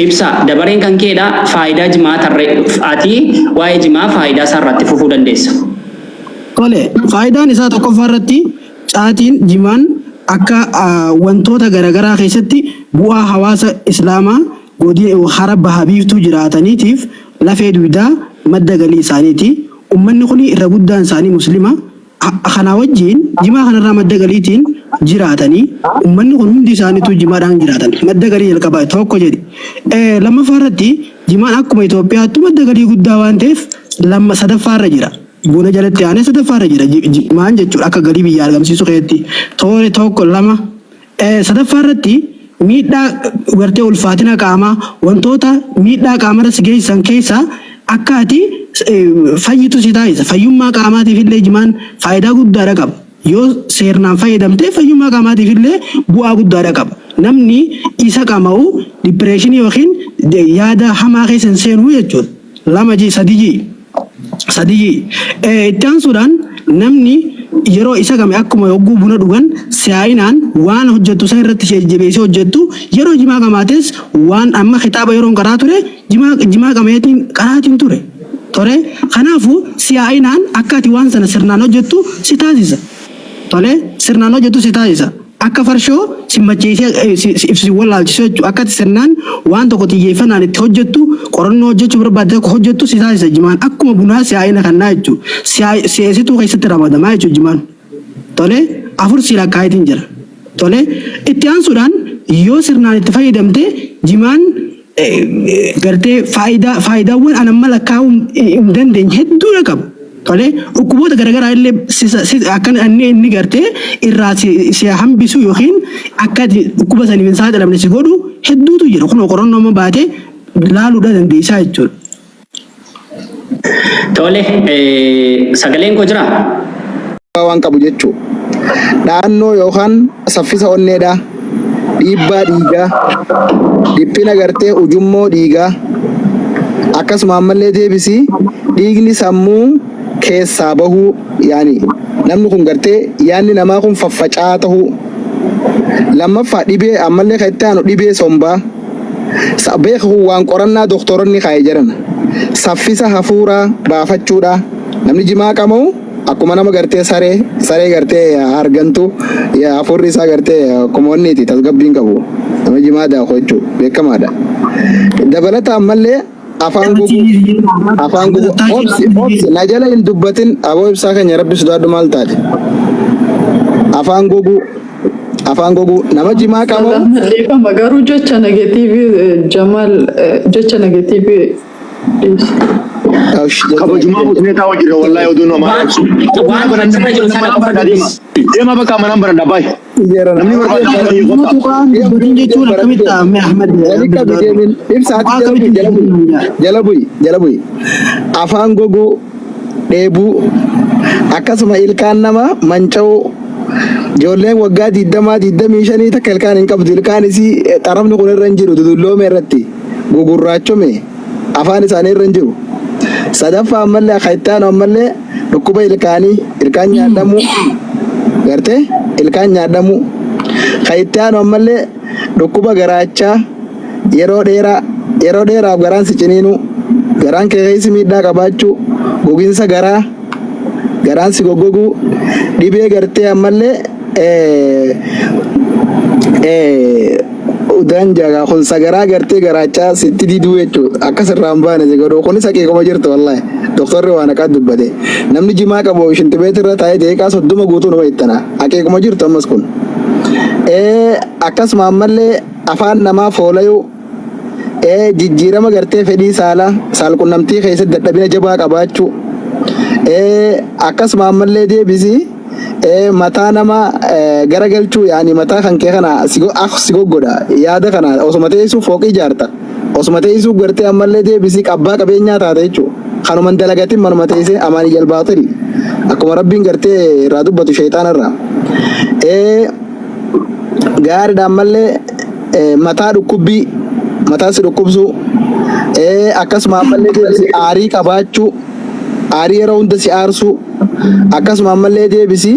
Ibsa dabareen kan keedha faayidaa jimaa tarree ati waa'ee jimaa faayidaa isaa irratti fufuu dandeessa. Tole, faayidaan isaa tokkoffaa irratti caatiin, jimaan, akka wantoota garagaraa keessatti bu'aa hawaasa Islaamaa godina hara baha biiftuu jiraataniitiif lafee dugdaa madda galii isaaniiti. Ummanni kuni irra guddaan isaanii Muslima. Kanaa wajjiin jimaa kanarraa madda galiitiin jiraatanii ummanni kun hundi isaaniituu jimaadhaan jiraatan. Madda galii jalqabaa tokko jedhi. Lammaffaa irratti jimaan akkuma Itoophiyaattu madda galii guddaa waan ta'eef lamma sadaffaa irra jira. Buna jalatti aanee sadaffaa irra jira jimaan jechuudha akka galii biyyaa argamsiisuu keessatti. Toore tokko lama Sadaffaa irratti miidhaa gartee ulfaatina qaamaa wantoota miidhaa qaamarra si geessisan keessaa akka ati fayyitu si taasisa. Fayyummaa qaamaatiif illee jimaan faayidaa guddaadha qaba. Yoo seernaan fayyadamte fayyummaa qaamaatiif illee bu'aa guddaadha qaba. Namni isa qama'u dipireeshinii yookiin yaada hamaa keessa hin seenu jechuudha. 2 ji 3 ji 3 ji Itti aansuudhaan namni yeroo isa qame akkuma yogguu buna dhugan si'aayinaan waan hojjettu san irratti si jajjabeessee hojjettu yeroo jimaa qamaates waan amma kitaaba yeroon qaraa ture jimaa jimaa qameetiin qaraatiin ture tole kanaafu si'aayinaan akka ati waan sana sirnaan hojjettu si taasisa tole sirnaan hojjettu si taasisa. Akka farshoo si macheessee if si wallaalchisu jechuudha. Akka ati sirnaan waan tokko xiyyeeffannaan itti hojjettu, qorannoo hojjechuu barbaadde tokko hojjettu si taasisa jimaan. Akkuma bunaa si'aayina kannaa jechuudha. Si'eessituu keessatti ramadamaa jechuudha jimaan. Tole, afur si lakkaayetiin jira. Tole, itti aansuudhaan yoo sirnaan itti fayyadamte jimaan gartee faayidaa faayidaawwan an amma lakkaa'uu hin dandeenye hedduudha qaba. Tole dhukkuboota garaagaraa illee akka inni inni gartee irraa si si hambisu yookiin akka ati dhukkuba saniif hin saaxilamne si godhu hedduutu jira. Kunoo qorannoo amma baatee laaluudha dandeessaa jechuudha. Tole, sagaleen koo jiraa? waan qabu jechuu. Dha'annoo yookaan saffisa onneedhaa, dhiibbaa dhiigaa, dhiphina gartee ujummoo dhiigaa, akkasuma ammallee deebisii dhiigni sammuu keessaa bahuu yaani namni kun gartee yaanni namaa kun faffaca'aa tahuu. Lammaffaa dhibee ammallee kan itti aanu dhibee sombaa. Sa beeki kun waan qorannaa doktoronni kaa'e jedhan. Saffisa hafuuraa baafachuudha. Namni jimaa qama'u akkuma nama gartee saree saree gartee hargantu hafuurri isaa gartee akkuma wanniiti tasgabbiin qabu. Nama jimaa daaku jechuudha beekamaadha. Dabalata ammallee afaan goguu afaan goguu obsi obsi na jala hin dubbatin aboo ibsaa keenya rabbi sodaadhu maal taate afaan goguu afaan goguu nama jimaa qama'u Salaam dhiifama garuu jecha negatiivii Jamaal jecha negatiivii dhiisi. Kabajumaa butnee taa'u jirra wallahi oduu namaa Waan ibsu. waan achirra jiru sana qofa dubbisi. Deema bakka manaan baradha baay'ee. Namni barbaadu nama biyya Nama kottaa. tuqaan dubbatin jechuun akkamitti ta'ame Ahmad Wali qabi deemin ibsa ati Tuqaa jala bu'i akkamitti jala bu'i dubbatin jaa. jala bu'i jala bu'i afaan goguu dheebuu akkasuma ilkaan nama manca'uu ijoolleen waggaa digdamaa digdamii shanii takka ilkaan hin qabdu ilkaan isii xarafni kun irra hin jiru dudulloome irratti gugurraachome afaan isaanii irra hin jiru. Sadaffaa ammallee akka itti aanu ammallee dhukkuba ilkaanii ilkaan nyaadhamuu gartee ilkaan nyaadhamuu kan itti aanu ammallee dhukkuba garaachaa yeroo dheeraa yeroo dheeraaf garaan si ciniinuu garaan kee keessi miidhaa qabaachuu gogiinsa garaa garaan si goggoguu dhibee gartee ammallee udaan jagaa kun sagaraa gartee garaachaa sitti diduu jechuudha akkas irraa hin baane si godhuu kunis haqiiquma jirtu wallahi doktorri waan haqaa dubbate namni jimaa qabu shintibeet irra taa'ee daqiiqaa 30 guutuu nama ittana haqiiquma jirtu ammas kun akkasuma ammallee afaan namaa foolayuu jijjiirama gartee fedhii saalaa saalqunnamtii keessatti dadhabina jabaa qabaachuu akkasuma ammallee deebisi mataa nama garagalchuu yaani mataa kan kee kana si goggodha yaada kana osuma teessuu fooqii ijaarta osuma teessuu gartee ammallee deebisi qabbaa qabeenyaa taate jechuudha kanuman dalagatin manuma teessee amaanii jalbaaxil akkuma rabbiin gartee irraa dubbatu sheexaana irraa gaariidha ammallee mataa dhukkubbii mataa si dhukkubsuu akkasuma ammallee deebisi aarii qabaachuu aarii yeroo hunda si aarsuu akkasuma ammallee deebisi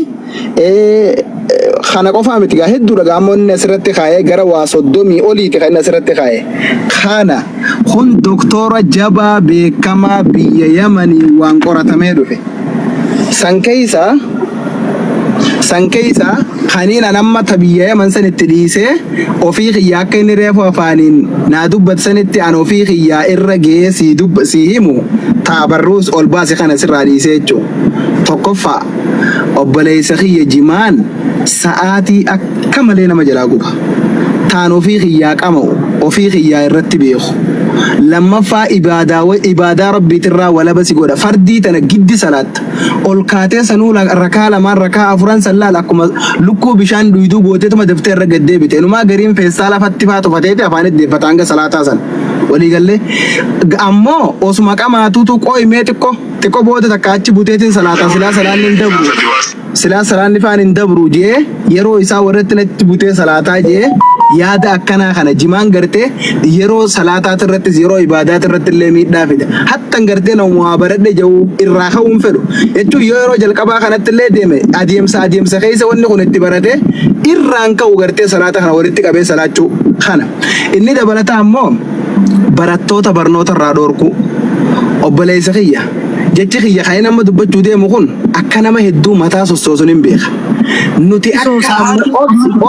Kana qofaa miti gaa, hedduudha gaa. Ammoo inni asirratti kaa'ee gara waa 30 oliiti kan inni asirratti kaa'e. Kana kun doktora jabaa beekamaa biyya Yamanii waan qoratamee dhufe. San keessa kaniin an amma ta biyya Yaman san itti dhiisee, ofii kiyya akka inni reefu afaaniin naa dubbate sanitti an ofii kiyyaa irra ga'ee sii dubba sii himu taa barruus ol baase kana sirraa dhiisee jechuudha. Tokkoffaa, obboleessa kiyya, jimaan sa'aatii akka malee nama jalaa guba. Taan ofii kiyyaa qama'u ofii kiyyaa irratti beeku. Lammaffaa, ibaadaa rabbiitirraa walaba si godha. Fardii tana giddi salaatta. Ol kaatee sanuu rakaa lamaan, rakaa afuran san laal, akkuma lukkuu bishaan dhuyduu gooteetuma daftee irra gad deebite. Inumaa gariin feessaa lafatti faa tufateeti afaanitti deeffata hanga salaataa san. Waliigallee ammoo osuma qamaatuutu qooyimee xiqqoo xiqqoo booda takka achi buteetiin salaataa, silaa salaanni hin dabru, silaa salaanni faan hin dabru jee, yeroo isaa warratti natti butee salaataa jee yaada akkanaa kana. Jimaan gartee yeroo salaataati irrattis, yeroo ibaadaati irratti illee miidhaa fida. Hattan gartee nama waa baradhe jiru irraa ka'uun fedhu jechuun, yoo yeroo jalqabaa kanatti illee deeme, adeemsa adeemsa keessa wanni kun itti barate irraan ka'u, gartee salaata kana walitti qabee salaachuu kana. Inni dabalataa ammoo barattoota barnoota irraa dhoorku. Obboleessa kiyya, jechi kiyya kan inni amma dubbachuu deemu kun akka nama hedduu mataa sossoosun hin beeka. Nuti akka amma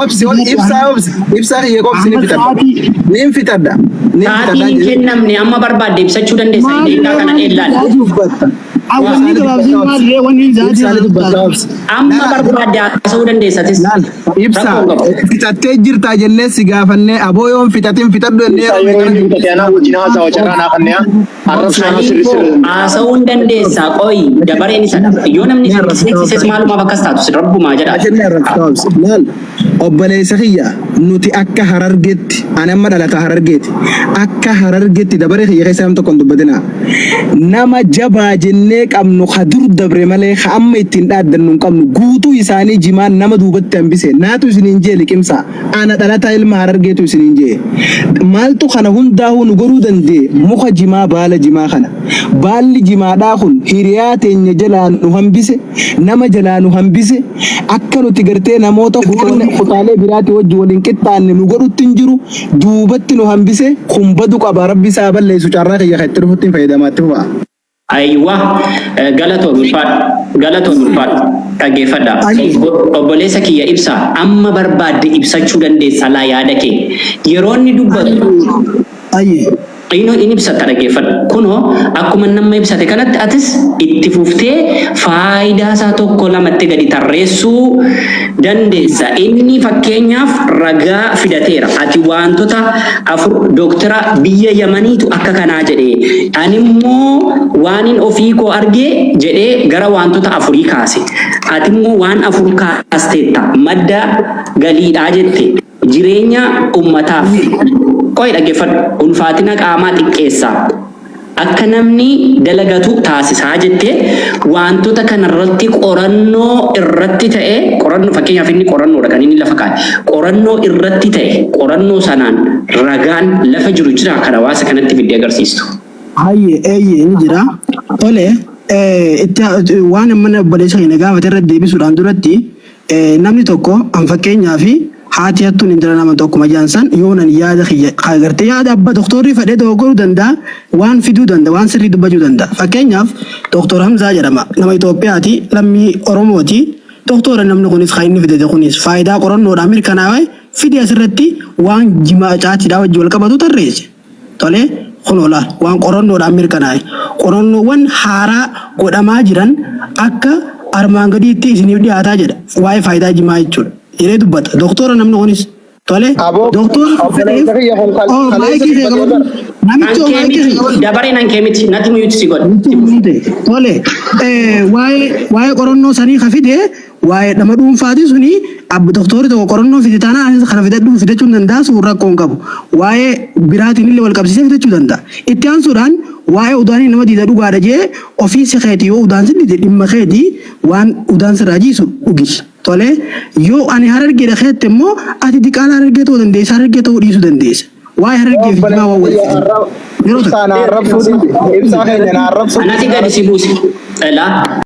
obsi, obsi, ibsaa, obsi, ibsaa kiyya, obsi, ni fixadha, ni fixadha, ni Sa'aatiin hin fixadha. kennamne, amma barbaadde ibsachuu dandeessa. Daqiiqaa kana dheellaan. Dubbatta. Wanni gabaabsii maal wanni Ibsaa ni dubbata, obsi. Amma barbaadde haasa'uu dandeessatis. Laal, ibsaa Rakkoo hin qabu. fixattee jirtaa jennee si gaafannee, aboo yoon fixatin fixadhu jennee Ibsaa yeroo yeroo inni meeqa fixate anaa wajjin haasawa, carraa naa kannee arrabsoo anaa sirri Aliifoo sirri. haasa'uu hin dandeessaa, qoyi dabareen isa. Yoo namni isin seeksises maalumaaf akkas taatu rabbumaa jedha. Ajenne arrabsitaa, obsi. Laal, obboleessa kiyya, nuti akka Harargeetti, ani amma dhalata Harargeeti, akka Harargeetti dabaree kiyya keessa nam tokko hin dubbatinaa. Nama jabaa jennee qabnu ka dur dabre malee ka amma ittiin dhaaddannu hin qabnu. Guutuu isaanii jimaan nama duubatti hambise. Naatu isiniin jee, liqimsaa. Ana dhalataa ilma Harargeetu isiniin jee. Maaltu kana hundaa'uu nu godhuu danda'e? Muka jimaa, baala jimaa kana. Baalli jimaadhaa kun hiriyaa teenya jalaa nu hambise, nama jalaa nu hambise, akka nuti gartee namoota kutaalee biraati wajji waliin qixxaanne nu godhutti hin jiru, duubatti nu hambise. Kun badu qaba, rabbi isaa balleessu. Carraa kiyya kan itti dhufutti hin fayyadamaatti fufa. Aywa, galatoon ulfaadhu, galatoon ulfaadhu, dhaggeeffadha. Obboleessa kiyya ibsa, amma barbaadde ibsachuu dandeessa laa yaada kee. Yeroo inni dubbatu Ayyee. inni ibsata, dhaggeeffadhu. Kunoo akkuma nama ibsate kanatti atis itti fuftee faayidaa isaa tokko lamatti gadi tarreessuu dandeessa. Inni fakkeenyaaf ragaa fidateera. Ati wantoota afur dooktara biyya Yamaniitu akka kanaa jedhee, ani immoo waanin ofii koo argee jedhee gara wantoota afurii kaase. Ati immoo waan afur kaasteetta. Madda galiidhaa jette. Jireenya ummataaf, qoy dhaggeeffadhu, ulfaatina qaamaa xiqqeessa, akka namni dalagatu taasisaa jette. Wantoota kanarratti qorannoo irratti ta'e, qorannoo fakkeenyaaf inni qorannoodha kan inni lafa kaa'e, qorannoo irratti ta'e, qorannoo sanaan ragaan lafa jiru jira kan hawaasa kanatti fiddee agarsiistu? Hayyee, eeyyee, ni jira. Tole, itti waan amma obboleessa keenya gaafate irratti deebisuudhaan duratti, namni tokko an fakkeenyaa fi haati hattuun intala nama tokkuma jaansan, yoo nan yaada kiyya agartee, yaada abba doktorri fedhee dogoggoruu danda'a, waan fiduu danda'a, waan sirrii dubbachuu danda'a. Fakkeenyaaf Doktor Hamzaa jedhama, nama Itoophiyaati, lammii Oromooti. Doktora namni kunis kan inni fidate kunis faayidaa qorannoodhaan mirkanaa'e fide asirratti waan jimaa caatiidhaa wajji wal qabatu tarreesse. Tole, kun ola waan qorannoodhaan mirkanaa'e. Qorannoowwan haaraa godhamaa jiran akka armaan gadiitti isiniif dhiyaataa jedha. Waa'ee faayidaa jimaa jechuudha. Jedhee dubbata. Doktora namni kunis. Tole, Aboo, doktora obboleessa kiyya, kun Oh, kaleessa maayikii kee dubbatee qabadhu. bara. Namichi Kan kee maayikii kee miti, qabadhu. dabareen kan kee miti, natti mute si godhe. Tole, waa'ee qorannoo sanii ka fide waa'ee nama dhuunfaati suni. Abba doktorri tokko qorannoo fide taanaan anis kana fidadhuu fidachuu hin danda'a, sun rakkoo hin qabu. Waa'ee biraatiin illee wal qabsiisee fidachuu danda'a. Itti aansuudhaan waa'ee udaanii nama diida dhugaadha jee, ofii si keeti, yoo udaan si dide dhimma keeti, waan udaan sirraa jiisu dhugi. Tole, yoo ani Harargeedha keette immoo ati diqaalaa Harargee ta'uu dandeessa, Harargee ta'uu dhiisuu dandeessa. Waa'ee Harargee fi jimaa waan walitti Obboleessa yeroo kiyya, tokko. ibsaa na arrabsuu, ibsaa keenya na arrabsuu. Anati gadi si buuse. Elaa.